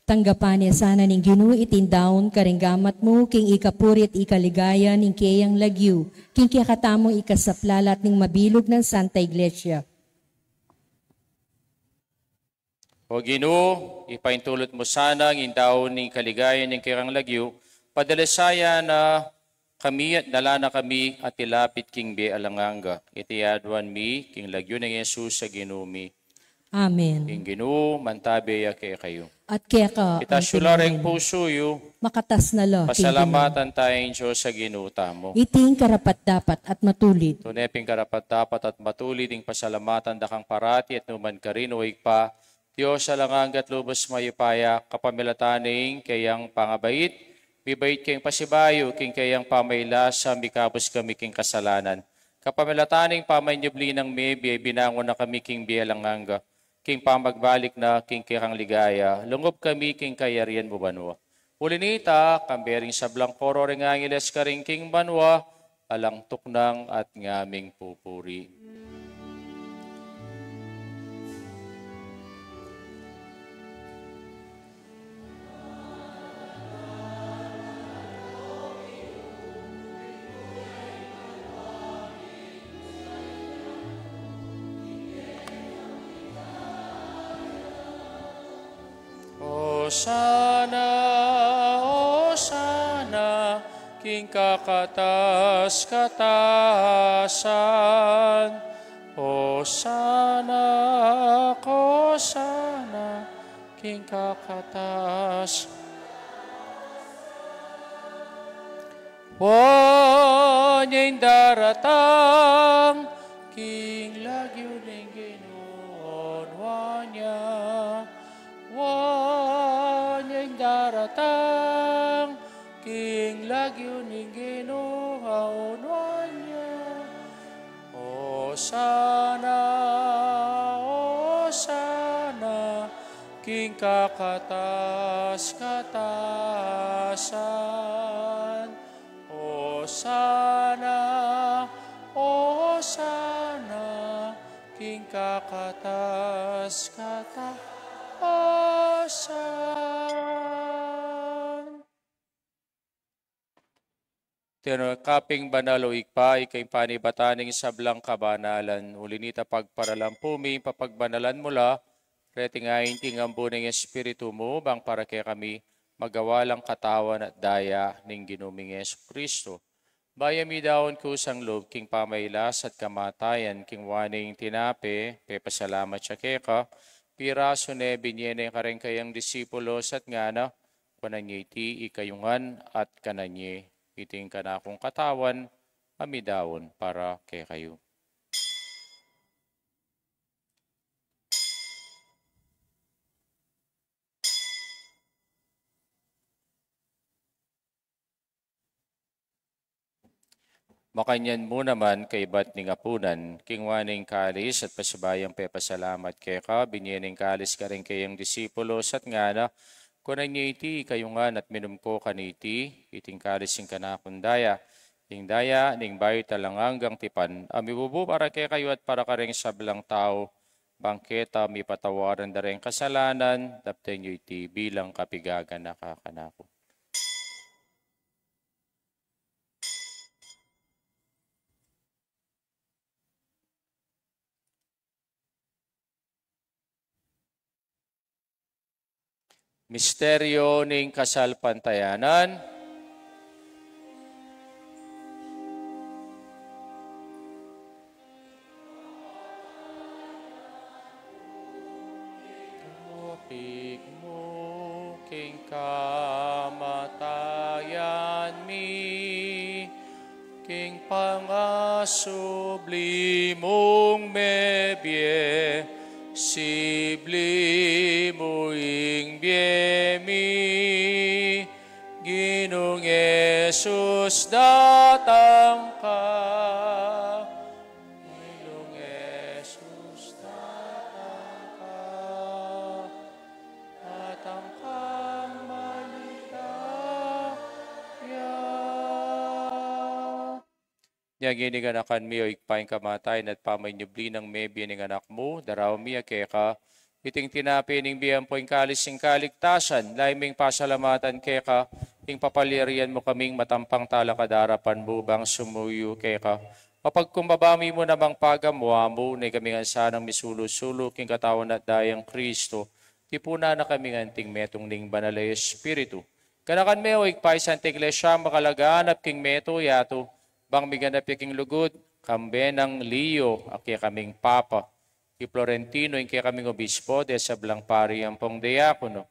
Tanggapan na sana ning Ginu iting daun karing gamat mu, king ikapuri at ikaligaya ning keyang lagyu, king kekatamung ikasaplalat ning mabilug nang Santa Iglesia. O Ginu, ipaintulut mu sana ing daun ning kaligayan ning kekang lagyu, padalisayan na kami at dala na kami at ilapit king bie alang angga. Iti aduan mi king lagyu nang Jesus a Ginu mi. Amen. Ing Ginu mantabe ya kekayu. At keka. Itas yu la ring pusu yu. Makatas na la king Ginu. Pasalamatan taya ing Dios a Ginu tamu. Iti ing karapat-dapat at matulid. Tune pin karapat-dapat at matulid ing pasalamatan da kang parati at nukarin man, O Ibpa, Dios alang angga at lubus mayupaya, kapamilatan ning keyang pangabait, mibait keng pasibayu, king keyang pamagkasala, mikabus kami king kasalanan. Kapamilatan ning pamanyubli nang mebie, binangun na kami king bie alang angga, king pamagbalik na king kekang ligaya, lungub kami king kayarian mu banua. Uli nita, kambe ring sablang koro ring angeles karin king banua, alang tuknang at ngaming pupuri. Osana, Osana, king kakatas-katasan. Osana, Osana, king kakatas. Wa nya ing daratang king lagyu ning Ginu, wa nya. Wa nya ing daratang king lagyu ning Ginu, wa nya. Osana, Osana, king kakatas-katasan. Osana, Osana, king kakatas-katasan. Tinu kaping banal, O Ibpa, ika ing panibatan ning sablang kabanalan. Uli nita, pagparalan pu mi ing papagbanalan mu la reti ngeni king ambun ning Espiritu mu, bang para kekami magawa lang katawan at daya ning Ginu ming Jesucristo. Bayu mi daun kusang lub king pamagkasala at kamatayan, king waning tinape, pepasalamat ya keka, pirasu ne, binye ne kareng kayang disipulos at ngana: Kunan ye iti ikayu ngan at kanan ye, iti ing kanakung katawan a midaun para kekayu. Makanyan mu naman kaybat ning apunan, kinua ne ing kalis at pasibayu yang pepasalamat keka, binie ne ing kalis karing kayang disipulos at ngana: Kunan ye iti kayu ngan at minum ko kaniti, iti ing kalis ning kanakung daya, ing daya ning bayu at alang anggang tipan, a mibubu para kekayu at para karing sablang tau, bang keta mipatawaran da ring kasalanan. Daptan yu iti bilang kapigaganaka kanaku. Misteryo ning kasalpantayanan. Tupik mu king kamatayan mi, king pangasubli mung mebie, sibli mu ing bie mi. Ginung Jesus, datang ka. Ginung Jesus, datang ka. Datang kang maligaya. Nya ngeni, ganakan mi, O Ibpa, ing kamatayan at pamanyubli nang mebie ning Anak mu, daraun mi ya keka iting tinape ning bie ampo ing kalis ning kaligtasan. Lalu ming pasalamatan keka ing papalyarian mu kaming matampang talakad king arapan mu bang sumuyu keka. Mapagkumbaba mi mu namang pagamu-amu, nune kami ngan sanang misulu-sulu king katawan at dayang Kristo, tipunan na kami ngan anting metung ning Banal a Espiritu. Ganakan me, O Ibpa, ing Santa Iglesia makalaganap king meto yatu, bang miganap ya king lugud, kambe nang Leo a kekaming Papa, i Florentino ing kekaming Obispo, ding sablang pari ampong diakono.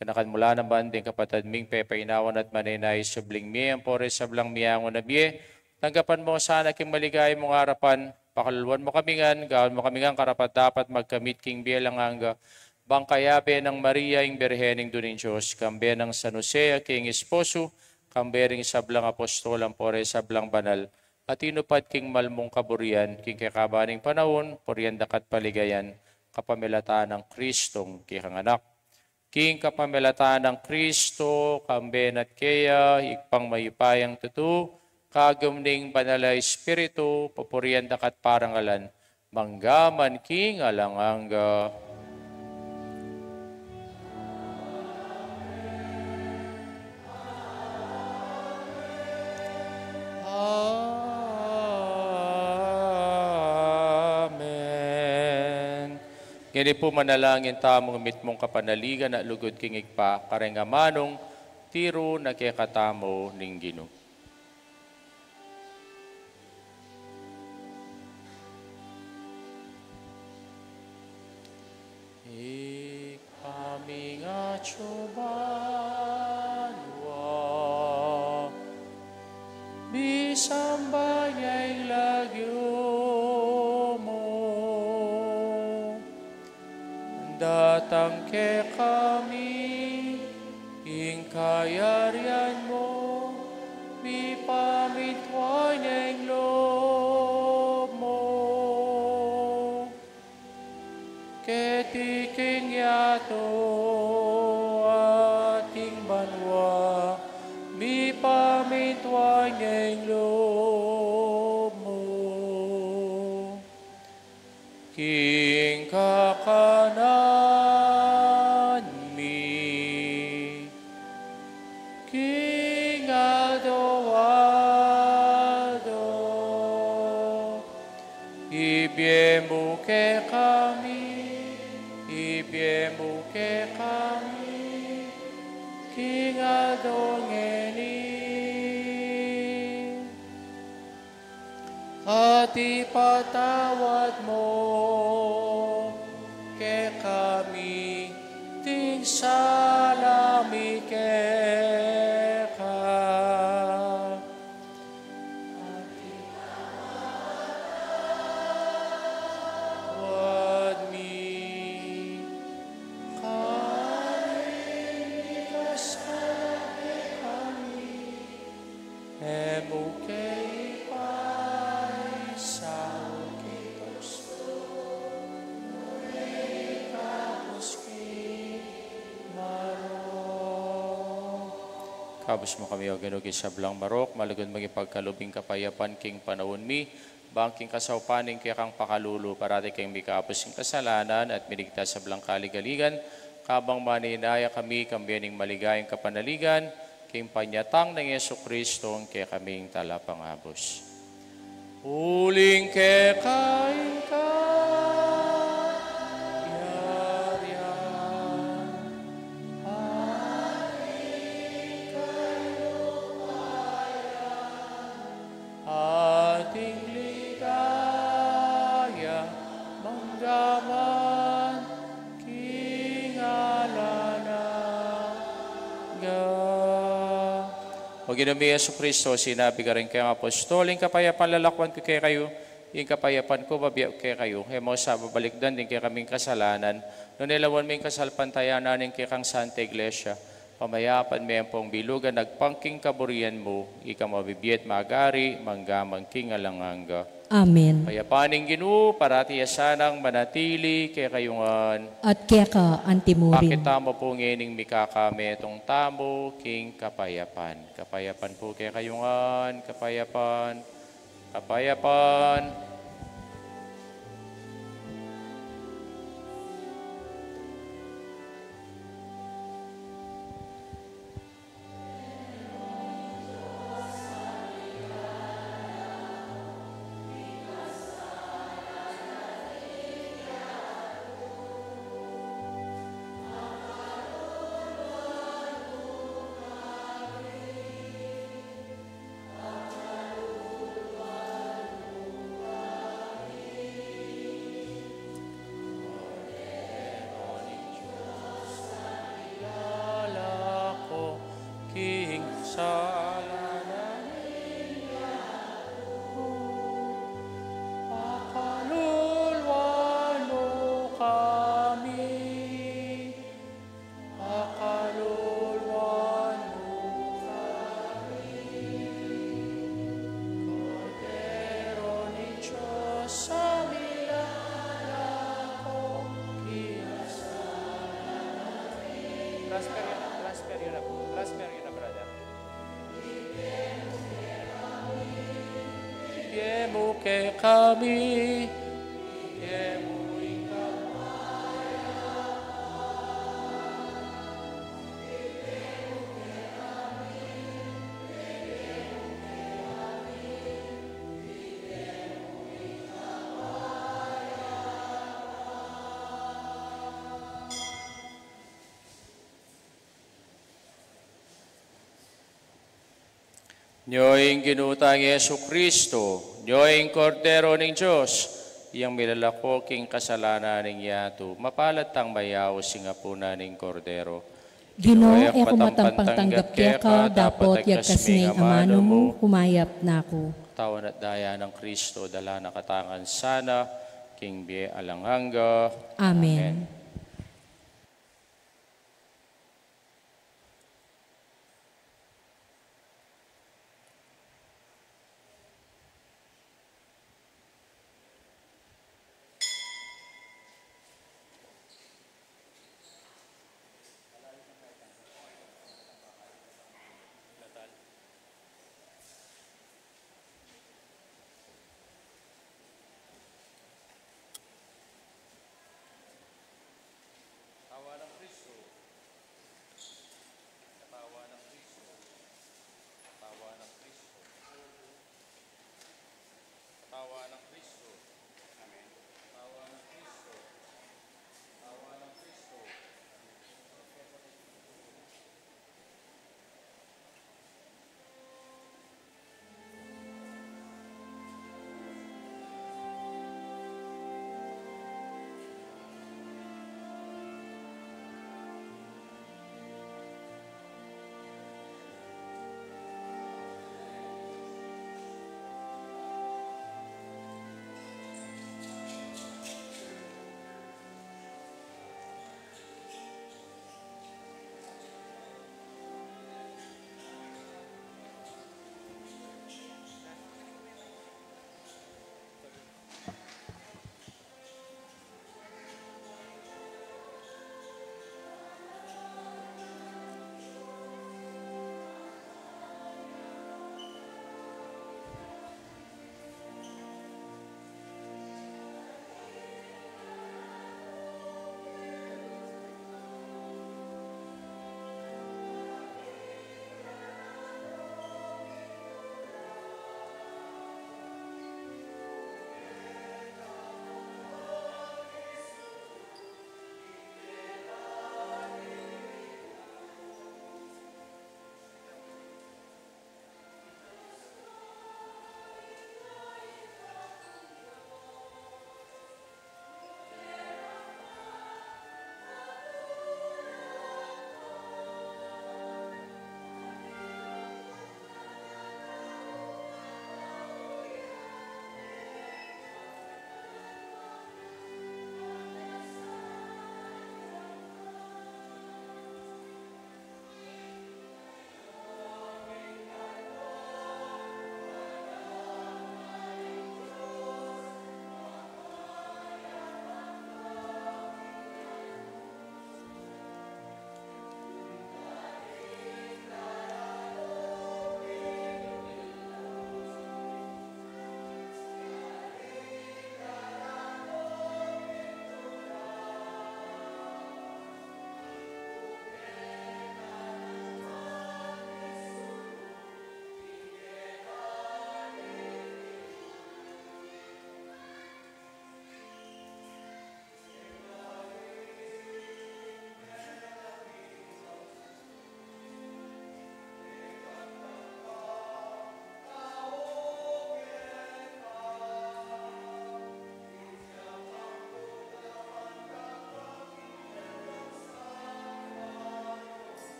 Ganakan mu la naman ding kapatad ming pepainawan at manenaya king subling mie ampo ring sablang miangu na mie, tanggapan mu la sana king maligaya mung arapan, pakaluluan mu kami ngan, gawan mu kami ngan karapat-dapat magkamit king bie alang angga, bang kayabe nang Maria ing Birhen Indu ning Dios, kambe nang San Jose a kayang esposo, kambe ring sablang apostol ampo ring sablang banal a tinupad king mal mung kaburian king kekaban ning panaun, purian da ka at paligayan kapamilatan nang Kristong kekang Anak. King kapamilatan nang Kristo, kambe na at keya, Ibpang mayupayang tutu, kagum ning Banal a Espiritu, papurian da ka at parangalan, mangga man king alang angga. Amen. Ngeni pu manalangin tamung mitmung kapanaligan at lugud king Ibpa, karing amanung tiru na kekatamu ning Ginu. Ibpa ming atsu banua, misamban ya ing lagyu mu. Datang kekami ing kayarian mu, mipamintuan ya ing lub mu. Keti king yatu at king banua, mipamintuan ya ing lub mu. King kakanan mi king aldo-aldo, ibie mu kekami, ibie mu kekami king aldo ngeni. At ipatawad mu kekami ding sala mi keka, anti pawad mi karing mikasala kekami. E mu ke ipa Kabus mu kami, O Ginu, king sablang marok, malugud mung ipagkalub ing kapayapan king panaun mi, bang king kasaupan ning kekang pakalulu, parati kaming mikabus king kasalanan at miligtas sablang kaligaligan, kabang maninaya kami kambe ning maligayang kapanaligan, king panyatang nang Jesucristo, ing kekaming Talapangabus. Uling keka ing kayarian, at ing kalupayan, at ing ligaya, mangga man king alang angga. O Ginu mi Jesucristo, sinabi mu karing kekang apostol, ing kapayapan lalakwan ku kekayu, ing kapayapan ku bibie ku kekayu. E mu sa babalikdan ding kekaming kasalanan, nune lawan mu ing kasalpantayanan ning kekang Santa Iglesia. Pamayapan me ampong bilugan agpang king kaburian mu, ika mabibie at magari, mangga man king alang angga. Amen. Ing kapayapan ning Ginu, parati ya sanang manatili kekayu ngan. At keka antimurin. Pakit tamu pu ngening mikakametung tamu king kapayapan. Kapayapan pu kekayu ngan, kapayapan, kapayapan. Lalako king kasalanan ning yatu, pakaluluan mu kami. Pakaluluan mu kami, Kordero ning Dios, a milalako king kasalanan. Transfer yun na, transfer yun na, transfer yun na, brother. Ibie mu kekami, ibie mu ing kapayapan. Nyo ing Ginu tang Jesucristo, nyo ing Kordero ning Dios, yang milalako king kasalanan ning yatu. Mapalad tang mayaus king apunan ning Kordero. Ginu, e ku matampang tanggap keka, dapot yagkas me ing amanu mu, kumayap na ku. Katawan at daya nang Kristo, dala na katamu ngan sana king bie alang angga. Amen. Amen.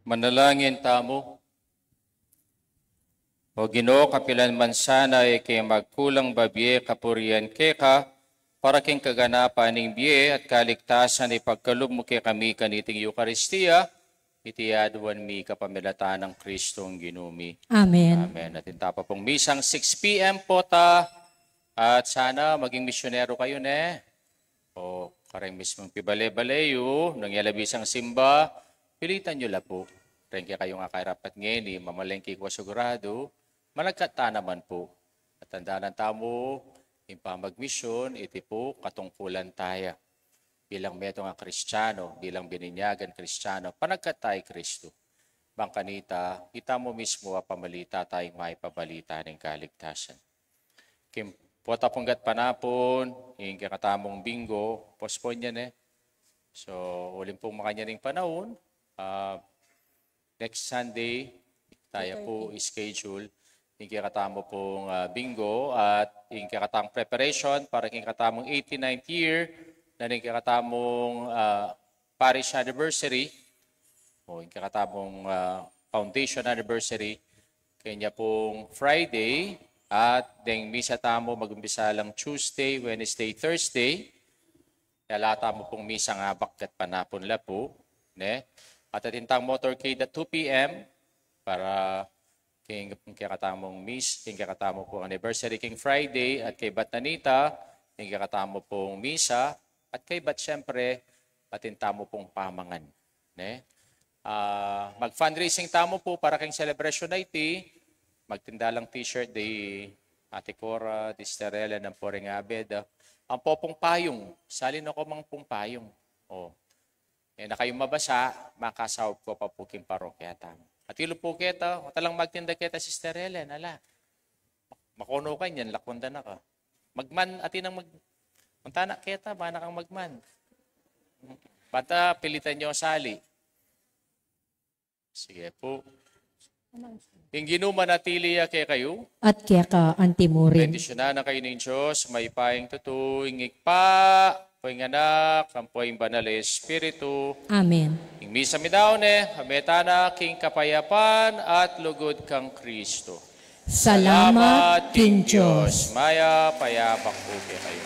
Manalangin tamu. O Ginu, kapilan man sana e ke magkulang babie kapurian keka, para king kaganapan ning bie at kaligtasan ipagkalub mu kekami kaniting Eukaristia, iti aduan mi kapamilatan nang Kristong Ginu mi. Amen. Amen. Atin ta pa pung misang six p.m. po ta. At sana maging misyonero kayu, ne? O kareng mismung pibale-bale yu, nung e la bisang simba, pilitan yu la pu. Reng kekayung akarapat ngeni, mamalengke ku siguradu, malagkat ta naman pu. At tandanan tamu, ing pamagmisyon, iti pu katungkulan taya. Bilang metung a Kristiyanu, bilang bininyagan Kristiyanu, panagkat taya i Kristu. Bang kanita, ita mu mismu a pamalita taya ing maipabalita ning kaligtasan. King pota pung gatpanapun, ing kekatamung bingo, postpone yan e. So, uling pung makanyan ing panaun, ah, next Sunday, taya pu schedule, ing kekatamu pung, ah, bingo, at ing kekatamung preparation, para king kekatamung eighty-ninth year, na ing kekatamung, ah, parish anniversary, o ing kekatamung, ah, foundation anniversary, kenya pung Friday, at deng misa tamu magumpisa lang Tuesday, Wednesday, Thursday, e la tamu pung misa ngabak gatpanapun la pu, ne? At atin tang motorcade at two p.m. para king, king kekatamung mis-, king kekatamu pung anniversary king Friday, at kaybat na nita, king kekatamu pung misa, at kaybat siyempre, atin tamu pung pamangan, ne? Ah, mag-fundraising tamu pu para king celebration na iti, magtinda lang t-shirt di Ate Cora, di Sister Ellen, ampo ring abed, ah. Ampo pung payung, sali na ko mang pung payung. O. E na kayung mabasa, makasaup ko pa pu king parokya tamu. Atilu pu keta, o talang magtinda keta, Sister Ellen, ala. Makono ka, nyan, lakwan da na ka. Magman, atin nang mag-, punta na keta, bana kang magman. Bata, pilitan yu sali. Sige pu. Ing Ginu manatili ya kekayu. At keka anti mu rin. Bendisyunan na kayu ning Dios, mayupayang tutu, ing Ibpa, ampo ing Anak, ampo ing Banal a Espiritu. Amen. Ing misa mi daun e, kambe tana king kapayapan at lugud kang Kristo. Salamat king Dios. Mayap a yabak pu kekayu.